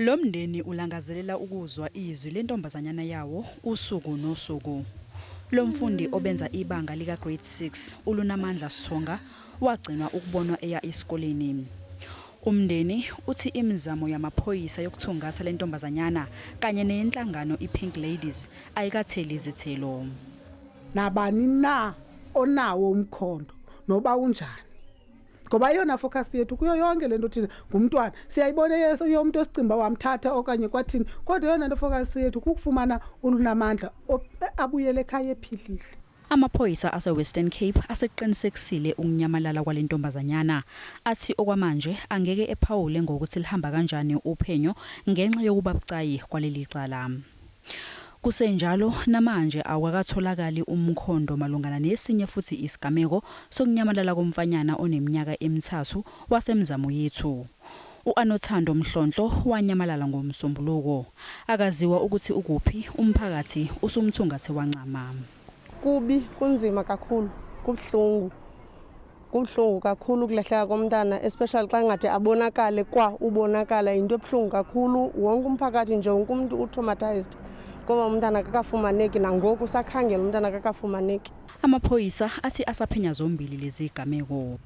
Lo mndeni ulangazelela ukuzwa izwi lentombazanyana yawo usuku nosuku. Lo mfundi obenza ibanga lika-Grade 6 uLunamandla Songa wagcinwa ukubonwa eya esikoleni. Umndeni uthi imizamo yamaphoyisa yokuthungatha le ntombazanyana kanye neyenhlangano iPink Ladies ayikatheli izithelo. Nabani na onawo umkhondo noba unjani, ngoba eyona focus yethu kuyo yonke lento thina ngumntwana. Siyayibona yomuntu osicimba wamthatha okanye kwathini, kodwa eyona nto focus yethu kukufumana uLunamandla abuyele ekhaya ephilile. Amaphoyisa ase-Western Cape aseqinisekisile ukunyamalala kwale ntombazanyana. Athi okwamanje angeke ephawule ngokuthi lihamba kanjani uphenyo ngenxa yokuba bucayi kwaleli cala. Kusenjalo namanje awukakatholakali umkhondo malungana nesinye futhi isigameko sokunyamalala komfanyana oneminyaka emithathu waseMzamo Yethu. U-Anothando Mhlonhlo wanyamalala ngoMsombuluko. Akaziwa ukuthi ukuphi, umphakathi usumthungathe wancama. Kubi, kunzima kakhulu, kubuhlungu. Kubuhlungu kakhulu ukulahleka komntana, especially xa ngathi abonakale kwa ubonakala, yinto ebuhlungu kakhulu. Wonke umphakathi nje, wonke umuntu utraumatized ngoba umntana akakafumaneki, nangoku sakhangela umntana akakafumaneki. Amaphoyisa athi asaphenya zombili lezi gameko.